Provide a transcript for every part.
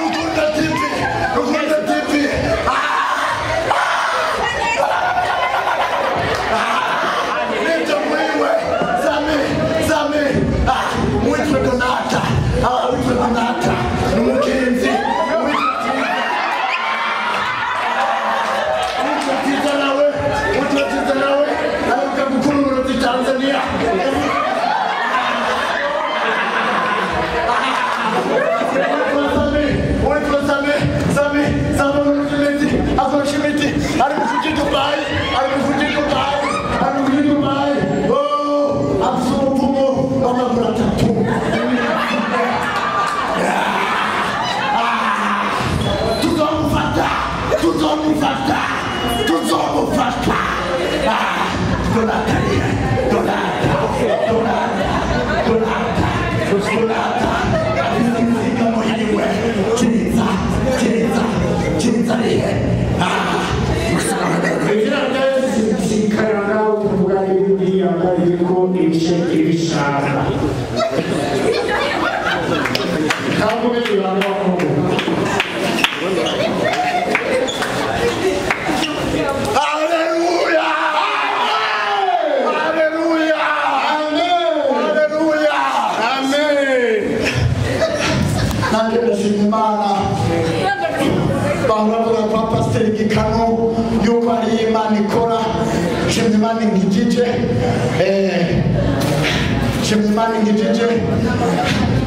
Rukunda TV, Rukunda TV. Nita mwiwe, Sami, Sami. Mwitwe Donata, mwitwe Donata, numukinzi. Mwitwe Tiza nawe, mwitwe Tiza nawe, aruka mukuru muri Tanzania.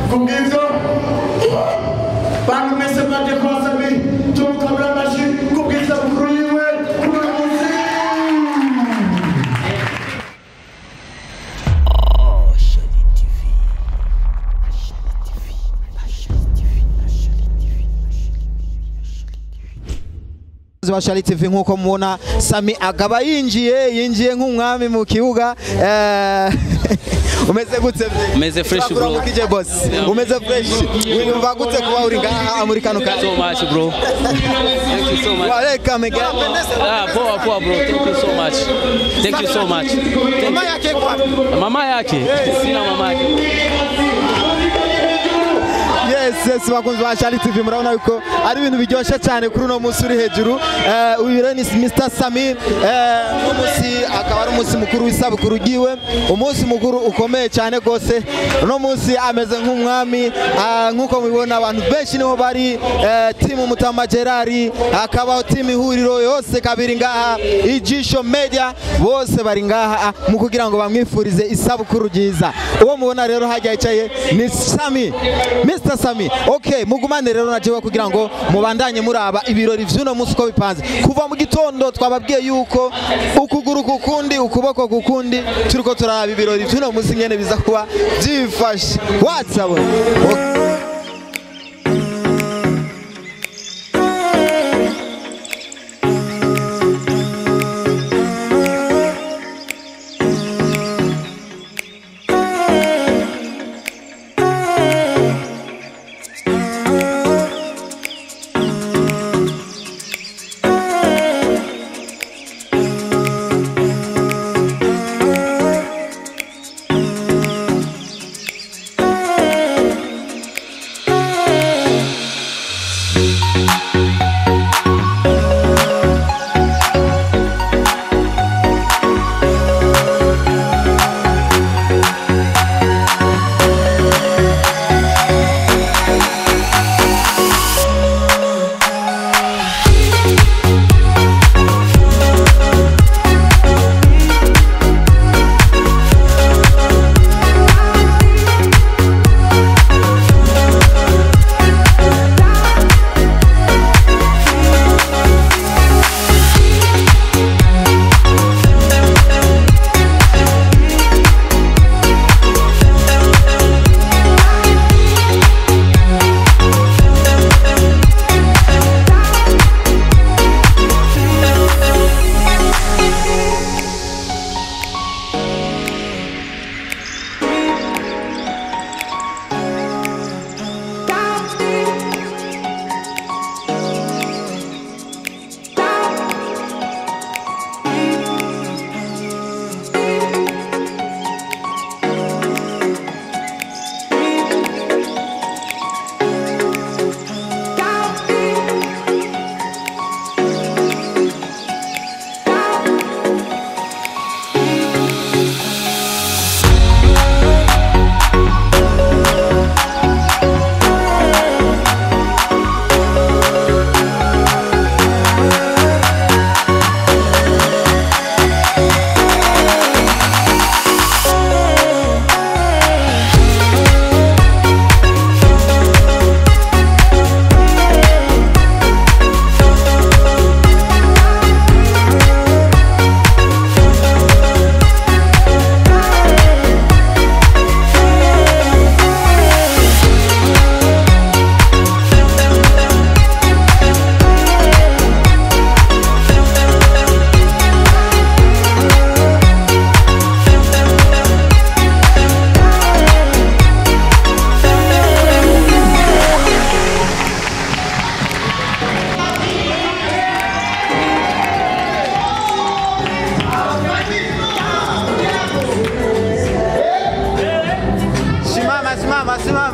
Kubw'ibyo bantu mwese mwaje kwa Sami tumukomera amashyi kubw'iza bukuru yiwe kuri uyu munsi. Wa Shali TV nkuko mubona Sami akaba yinjiye nk'umwami mu kibuga. Umeze gute? Umeze fresh bro. Kije boss. Umeze fresh. Wiyumva gute kuba uri ngaha muri kano so much bro. Thank you so much. Welcome again. Poa poa bro. Thank you so much. Thank you so much. Mama yake kwa. Mama yake. Sina mama yake. Yes, yes, bakunzi ba Shali TV murabona yuko ari ibintu biryoshe cyane kuri uno munsi uri hejuru. Uyu rero ni Mr Sami. Umunsi akaba ari umunsi mukuru w'isabukuru giwe, umunsi mukuru ukomeye cyane gose. Uno munsi ameze nk'umwami, nkuko mubibona abantu benshi niho bari, timu Mutama Gerard, akabaho timu ihuriro yose kabiri ngaha, Ijisho Media bose bari ngaha mu kugira ngo bamwifurize isabukuru ryiza. Uwo mubona rero hajya yicaye ni Sami, Mr Sami. Okay, mugumane rero na jewe kugira ngo mubandanye muraba ibirori vy'uno munsi uko bipanze. Kuva mu gitondo twababwiye yuko ukuguru kukundi ukuboko kukundi turiko turaraba ibirori vy'uno munsi nyene biza kuba byifashe. What's up?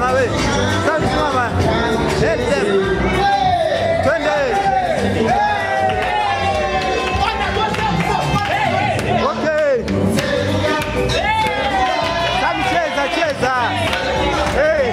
Simama we. Sami simama. Help them. Twende. Okay. Sami cheza cheza. Hey.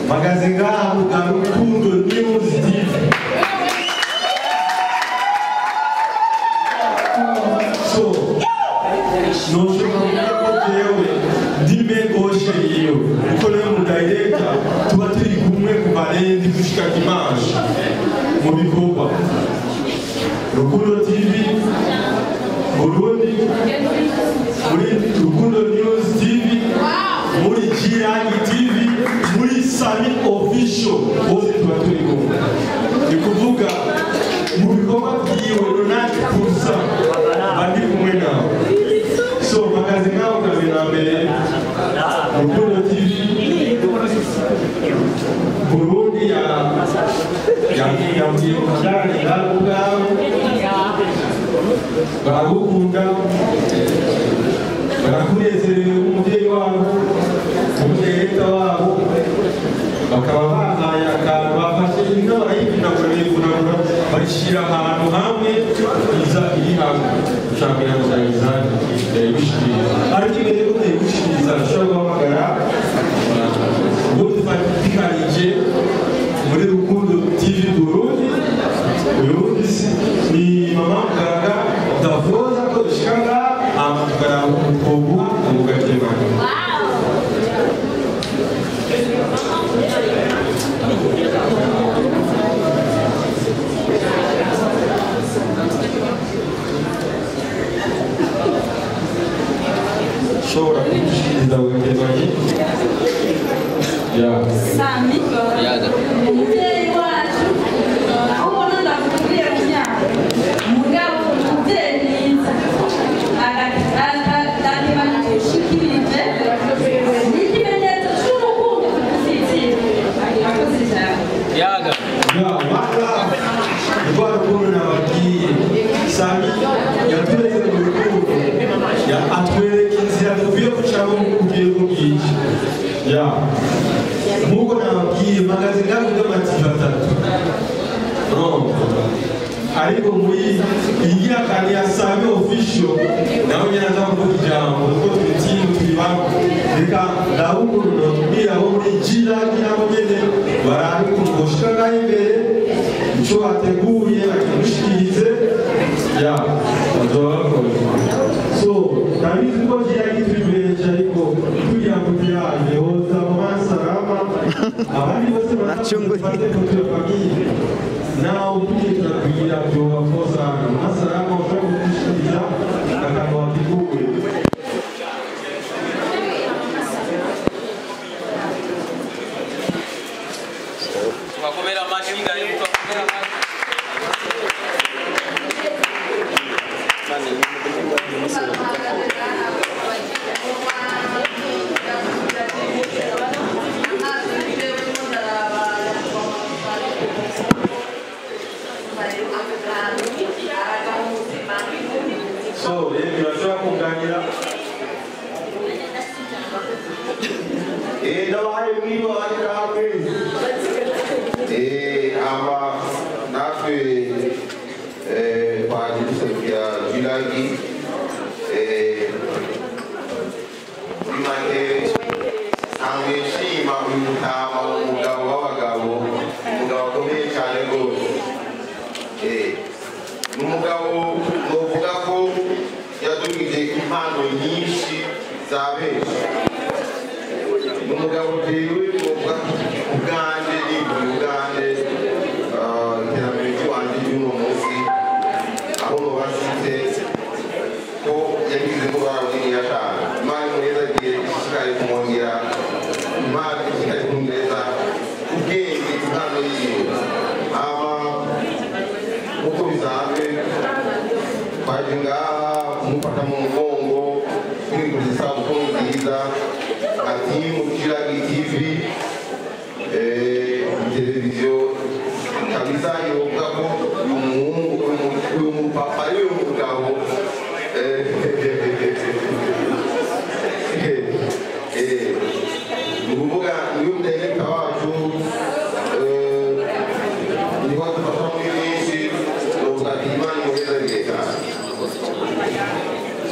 Magazinga, Rukundo News TV. mu bikorwa Rukundo TV Burundi, muri Rukundo News TV, muri Jirangi TV, muri Sami Official, bose tuba turi kumwe. Ni kuvuga mu bikorwa byiwe 90% bandi kumwe nawe. So mpagaze nawe kazi na mbere Rukundo TV Burundi ya yambwiye kuganira ubwawe, baragukunda, barakunezerewe umubyeyi wabo, umudereta wabo, bakaba bahaye akantu, bafashe inka barayivunagura barayivunagura bayishyira ahantu hamwe, iza iri hamwe. Ushaka kugira ngo ndayigushikiriza, ariko imbere ko ndayigushikiriza ushobora guhamagara ubwo dufatikanije muri Rukundo TV Burundi. Uyu munsi ni mama muganga ndavuza ko dushika ngaha hama tukaraba umukobwa umugakemana. Ushobora kudushikiriza ugakemanyi ya Sami umubyeyi wacu, aho ubona ndakubwiye kunyara mugabo umubyeyi mwiza akagushikirije ni ikimenyetso cy'urukundo tugufitiye. Murakoze cyane. Yaga. Ya wala rwa rukundo nababwiye, Sami yaturetse mu rukundo, ya atwereka inzira dukwiye gucamo mu bwinshi. Ya nk'uko nababwiye mpagaze ngaho y'amativi atatu, ariko muri iyi akandi ya Sami Official nawe nyine aza kuvuga ijambo kuko turi timu turi bamwe. Reka ndabe ukuntu notubwira abo muri Jirangi nabo nyene barabe ukuntu boshika ngaho imbere, ico bateguye bakimushikirize, ya bazoba bakoze. So ndabizi ko Jirangi turi benshi, ariko kugira ngo tuyaje hoza mama Salama abandi bose bafate foto ya famille nawe ugiye turabwira byobakoza mama Salama ushobora kudushikiriza akantu wateguye. Tubakomera amashyi ngayo, tubakomera amashyi. So rero turashobora kunganira. Ndabahaye mwiriwe hamwe. Aba natwe twaje duserukira Jirangi. Muri make nsanzwe nshima uyu mutama, umugabo w'abagabo, umugabo akomeye cyane rwose. Ni umugabo novuga ko yadugije impano nyinshi za benshi. Ni umugabo jewe novuga ubwanje nivuye ubwanje, iterambere ry'iwanje ry'uno munsi aho noba nshitse ko yagizemo uruhara runiniya cane. Imana imuhezagiye, ishishikare kumwongera impano, ishishikare kumwongereza ubwenge impano yiwe. Hama nk'uko bisanzwe twaje ngaha kumufata mu mugongo, twifuriza isabukuru nziza ati mu Jirangi TV, televiziyo kabisa yovuga ko uyu muhungu, uyu mupapa, uyu mugabo ni ukuvuga niwe mudirekita wacu, niwe adufasha muri byinshi. Novuga ati Imana imuhezagire cyane.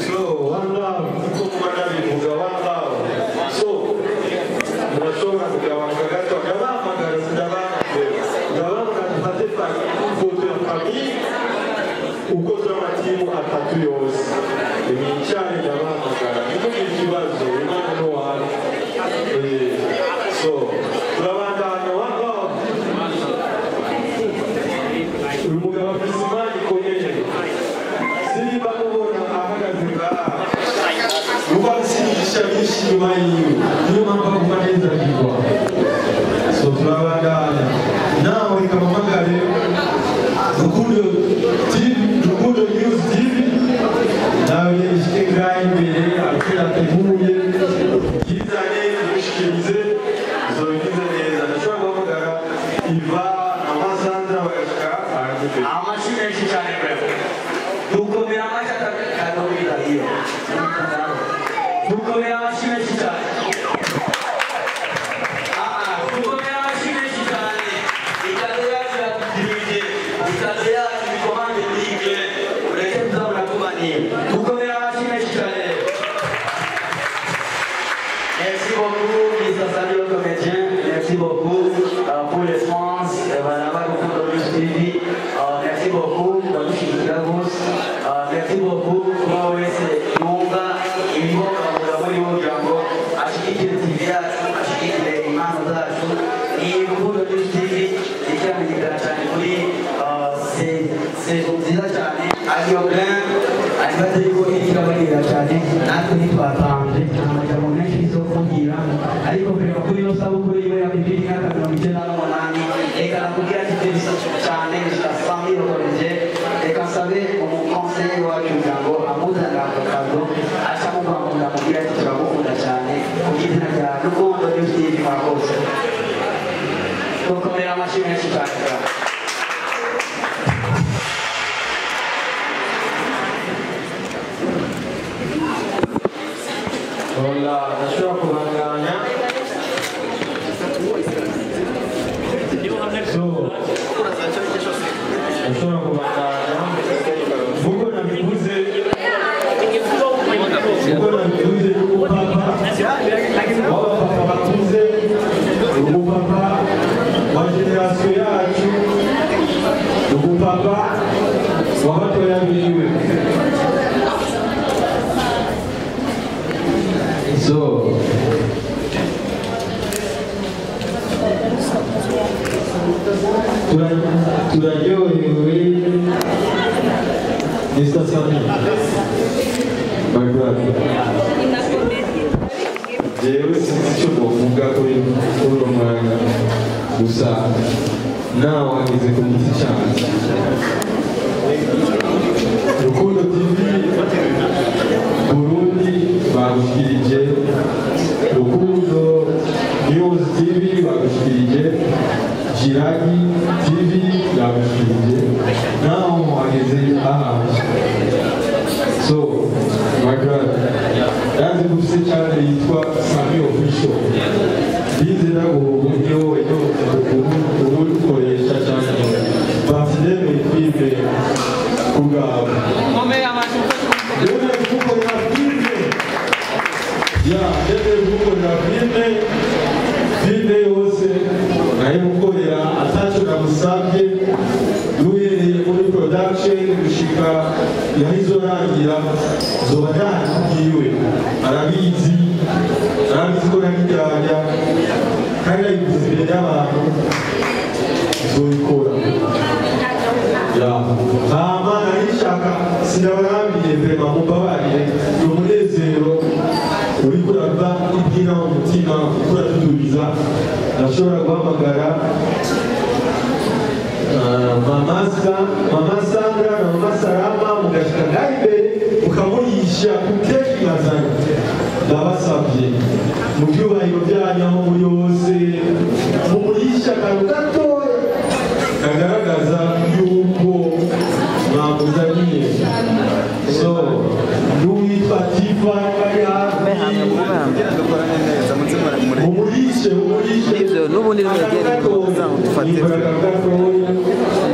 So one love, nkuko kuba nabivuga one love. So murashobora kugabanuka gato, ndabahamagara sindabahamagara, ndabahamagara dufate ifoto ya famille uko z'amatimu atatu yose mwicare, ndabahamagara ntimugire ikibazo, umwana ni uwawe. So turabandanya one love. inyuma yiwe, niyo mpamvu aguma neza agirwa. So turabandanya nawe, reka mpamagare Rukundo TV, Rukundo News TV, nawe ishike ngaha imbere ariko ateguye yizane imushikirize, izobigize neza. Ndashobora guhamagara Iva na Sandra bagashika hanze. Amashyi menshi cyane bravo. Dukomera amashyi atakadobira hiyo. Dukomera amashyi menshi cyane. Dukomera amashyi menshi cyane. Italo yacu yatubwije, italo yacu bikomande bige. Ureke tuzabona tubaniye. Dukomera amashyi menshi cyane. Merci beaucoup, Mr. Samuel Comédien. Merci beaucoup pour les fans. Voilà, Rukundo News TV. Merci beaucoup, ndagushimira rwose. Merci beaucoup kuba wese yumva ibibogamura muri kugira ngo ashyigikire TV yacu, ashyigikire impano zacu. Ni Rukundo News TV ikiramenyekana cyane kuri saison nziza cyane ariyo Grand aribaze yuko iriko irabarira cyane. Natwe ntitwatanze amajambo menshi zo kugira, ariko mbere kuri ino sabukuru yiwe ya 2098, reka nakubwira ati félicitations cyane Mr. Sami Rokomeje. Reka nsabe umukonseye wacu kugira ngo amuzanire ako kado, aca amubangurira amubwira ati turagukunda cyane ku bw'izina rya Rukundo News TV. Murakoze, dukomera amashyi menshi cyane. Hola, ndashobora kubandanya. So, ndashobora kubandanya. Nkuko nabivuze, umupapa w'abapapa bakuze, umupapa wa generasiyo yacu, umupapa wa batoya biwe. So, turaryohewe. Mr. Sami, my brother, jewe sinzi icyo novuga kuri uno mwanya, gusa nawe wageze ku giti cyanjye. Rukundo TV Burundi bagushyikirije, Rukundo News TV bagushyikirije, Jiragi TV bagushyikirije, nawe wageze ahantu. So, my brother, yazi gufise channel yitwa Sami Official. Bize nago uburyo ubukoresha cyane. Basideme filme kubwawe. Ndemeye kugukorera filme. Ya, ndemeye kugukorera filme. Filme yose nayimukorera ataco namusabye, duhereye muri production gushika yahizorangira, zoba ntakubwiwe. Arabizi, arabizi ko narijyajya kandi ayivuze imbere y'abantu, zoyikora. Ya, hama narishaka sinabarambiye vraiment, mumbabarire. Ni umunezero uriko urava ibwina mu mutima, uriko uratuduriza. Ndashobora guhamagara Mama Sandra na Mama Salama mugashika ngaha imbere mukamurisha ku keki bazanye. Ndabasabye mu byubahiro byanyu aho muri hose mumurisha akantu gatoya kagaragaza yuko mwamuzaniye. So, n'uwitwa Tifa ari hafi, mumurishe, mumurishe Ivyo n'ubundi nimwegere dufate.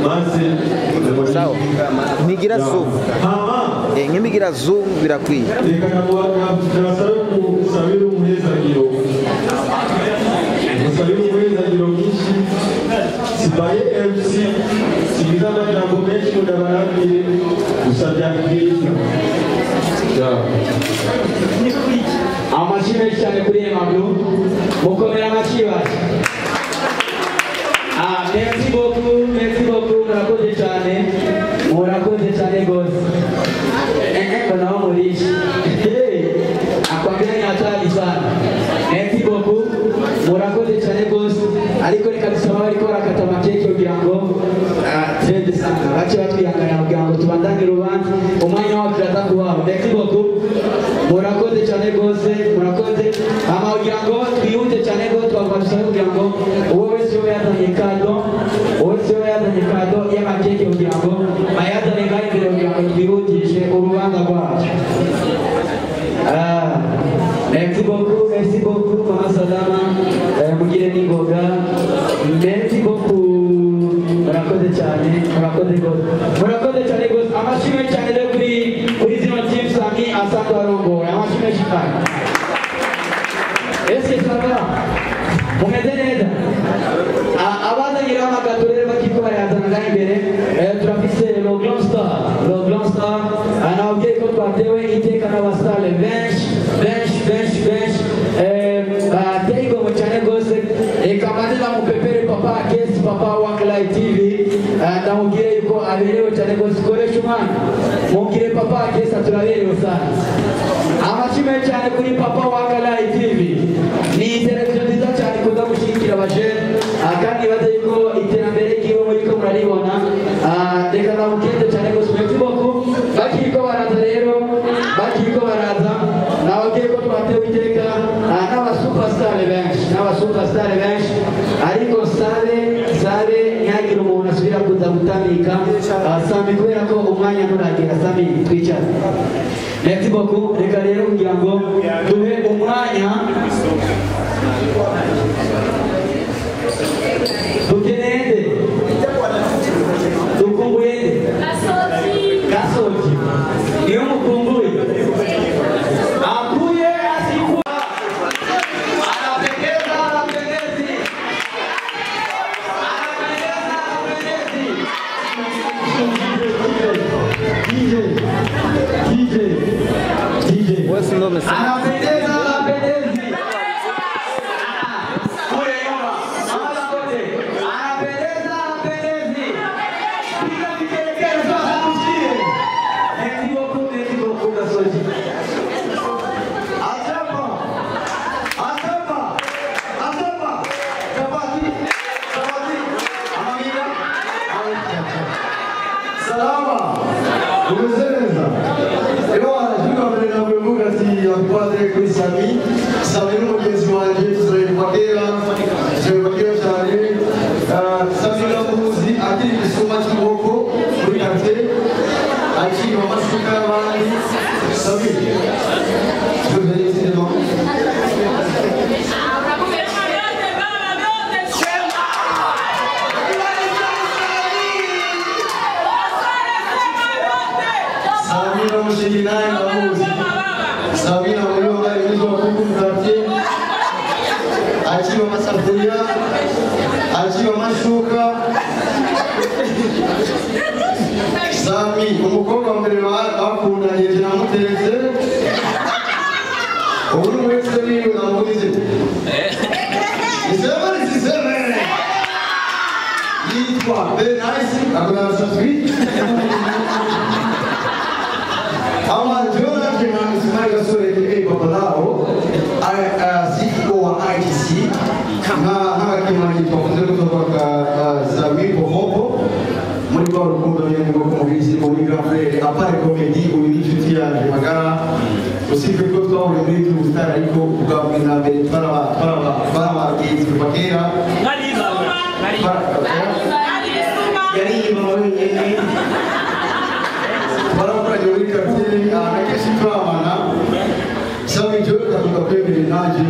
Maze Sawa. Ntigira zoom. Hama Nk'imigira zoom birakwiye. Reka nabasabe musabire umunezagiro, musabire umunezagiro mwinshi. Sibaye MC, sigize amajambo menshi ngo ndabarambire, gusa byari byiza. Amashyi menshi cyane kuri Aimable, mukomera amashyi bacu. Merci beaucoup, merci beaucoup, murakoze cyane, murakoze cyane rwose. Mbona murisha. Hey, akwambia ni hatari sana. 13 December bace batwihanganira kugira ngo tubandanye urubanza umwanya wacu uraza kubaho. Merci beaucoup, murakoze cyane rwose, murakoze. Hama kugira ngo twihute cyane rwose twavuga dusabe kugira ngo uwo wese yoba yazanye cadeau, uwo wese yoba yazanye cadeau y'amakeke kugira ngo bayazane ngaho imbere kugira ngo twihutishe urubanza rwacu. Merci beaucoup, merci beaucoup, Mama Salama, mugire n'ingoga. Merci beaucoup, murakoze cyane, murakoze rwose, murakoze cyane rwose. Amashimwe cyane rero kuri zino team Sami asanzwe arongoye, amashimwe cyane. Ese ça va? Mumeze neza? Abazanye amagato rero bakiko barayazana ngaho imbere. Turafise le grand star, le grand star. Nababwiye ko twatewe iteka n'abasitari benshi benshi benshi benshi bateye igomwe cyane rwose. Reka mbanze ndamupepere papa Kesi, papa wa Light TV, ndamubwire yuko aberewe cyane rwose. Koresha umwanya mubwire papa Kesi turaberewe sana. Amashimwe cyane kuri papa wa Light TV, ni televiziyo nziza cyane ikunda gushyigikira abajene, kandi baze yuko iterambere ry'iwe muriko muraribona. Reka ndamukende cyane rwose. Merci beaucoup. Bakiriko baraza rero, bakiriko baraza, nababwiye ko twatewe iteka n'abasuperstar benshi, n'abasuperstar benshi, ariko sabe sabe ntihagire umuntu asubira kuza gutamika Sami kubera ko umwanya nturagera. Sami twicara. Merci beaucoup. Reka rero kugira ngo duhe umwanya dukeneye dukumbuye Gasogi, niyo mukumbuye akuye asikuye anapendeza, anapendezi, anapendeza, anapendezi. DJ DJ DJ anapendeza, anapendezi. Kule nyuma mama Dangote anapendeza, anapendezi. Piga vigelegele sasa tusikie. Merci beaucoup, merci beaucoup Gasogi. Asema, asema, asema. Chapati, chapati. Amina. Salama. Umeze neza? Ewa, juu mbere navuga ati yakwate kuri Sami. Sami ni mugenzi wanje tuzareba kera, tuzareba kera cyane. Sami ndamuzi akiri igisuma cy'ukuboko muri quartier, akiri amasuka y'abandi. Sami, tu veux venir ici devant? Sami namushiki naye ndamuzi. Sami namuyonga yuzwa kuku mu quartier, akiba amasafuriya, akiba amashuka. Sami umukobwa wa mbere bakundanye je namuteretse, ubu ni umwese wiwe namugize. Niseme nisiseme? Yitwa Benayisi akora saswi. Ama Jonathan na Ismail Gasore aka Papa Lao, CEO wa ITC nk'abakimanyi twakunze kuzoka Sami Bohobo muri rwa rukundo nyene rwo kumubizi muri grand frère apart comedy, uyu ni inshuti yanje magara, usibye ko twahuriye muri YouTube Star, ariko ubwa mbere na mbere twarabagenzi kuva kera. Yari inyuma wenyene, twarakoranye muri quartier, na kenshi turabana. Sami jewe ndavuga kwemerera nanjye